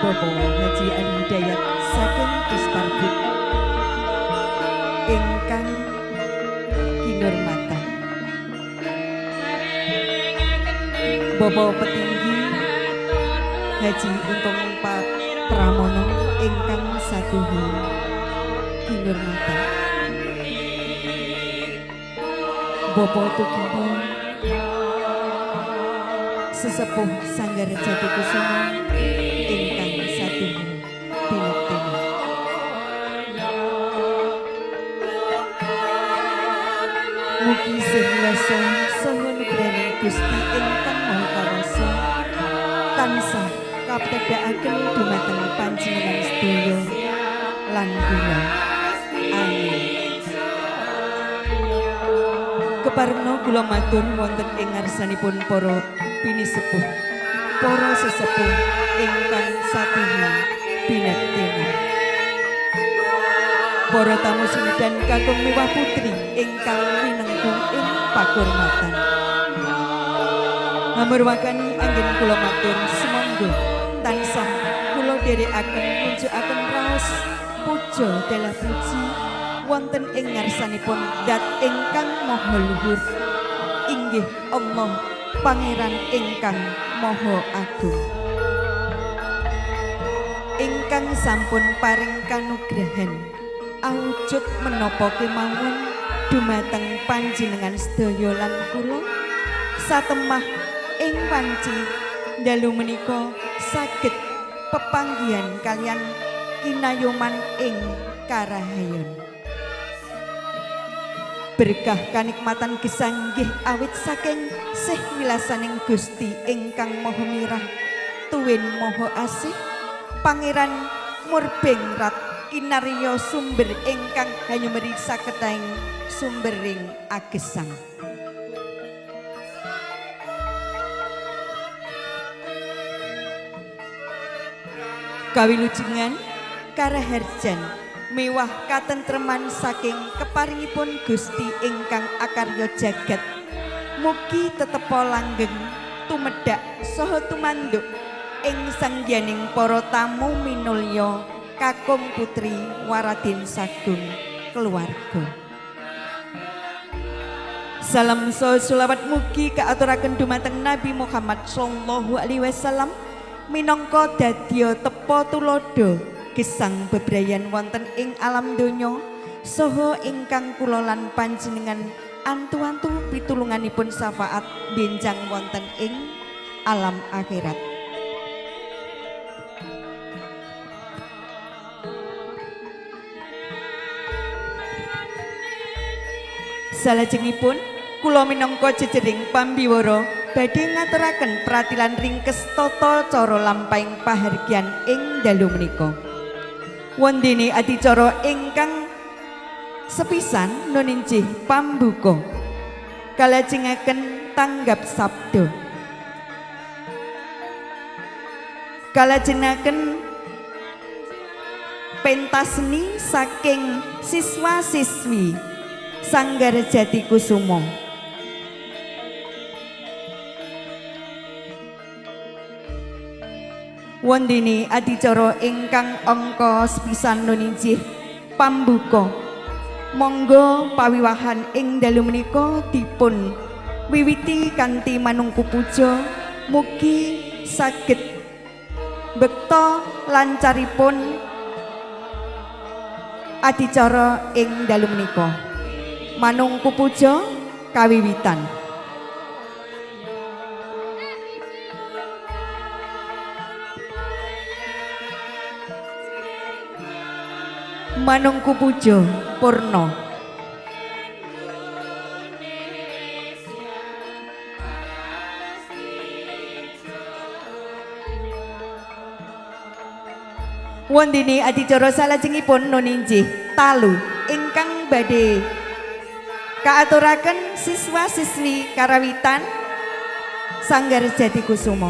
Bapak Haji Ali Hidayat saking Disparbud ingkang kinurmatan. Bapak Petinggi Haji Untung Pak Pramono ingkang saduhu kinurmatan. Bapak Tugino sesepuh Sanggar Jati Kusuma ingkang saduhu pinektena. Mugi sih yasa saha nugrahaning Gusti ingkang Maha Kawasa tansah kaptedhakaken dumateng panjenengan sedaya lan kula. Amin. Keparengna kula matur wonten ing ngarsanipun para pinisepuh, para sesepuh ingkang satuhu pinektena. Para tamu sinidan kakung miwah putri ingkang winengku ing pakurmatan. Hamurwakani anggen kula matur sumangga tansah kula dherekaken nunjukaken raos puja dalah puji wonten ing ngarsanipun Dat ingkang Maha Luhur, inggih Allah Pangeran ingkang Maha Agung, ingkang sampun paring kanugrahan awujud menapa kemawon dumateng panjenengan sedaya lan kula satemah ing wanci dalu menika saged pepanggihan kaliyan kinayoman ing karahayon. Berkah kanikmatan gesang nggih awit saking sih wilasaning Gusti ingkang Maha Mirah tuwin Maha Asih, Pangeran Murbeng Rat kinarya sumber ingkang hanyumeri saketaing sumbering agesang. Kawilujengan karaharjan miwah katentreman saking keparingipun Gusti ingkang akarya jagat mugi tetepa langgeng tumedhak saha tumanduk ing sangyaning para tamu minulya kakung putri Waradin Sagung keluarga. Salam saha selawat mugi kaaturaken dumateng Nabi Muhammad sallallahu alaihi wasallam minangka dadya tepa tuladha gesang bebrayan wonten ing alam donya saha ingkang kula lan panjenengan antu-antu pitulunganipun syafaat benjang wonten ing alam akhirat. Salajengipun kula minangka jejering pambiwara badhe ngaturaken pratilan ringkes tata cara lampahing pahargyan ing dalu menika. Wondene adicara ingkang sepisan nuninjih pambuka kalajengaken tanggap sabda, kalajengaken pentas seni saking siswa-siswi Sanggar Jati Kusuma. Wondene adicara ingkang angka sepisan nuninjih pambuka, monggo pawiwahan ing dalu menika dipun wiwiti kanthi manungku puja, mugi saged bekta lancaripun adicara ing dalu menika. Manungku puja kawiwitan. Manungku puja purna. Wondene adicara salajengipun nuninjih talu ingkang badhe kaaturaken siswa-siswi karawitan Sanggar Jati Kusuma.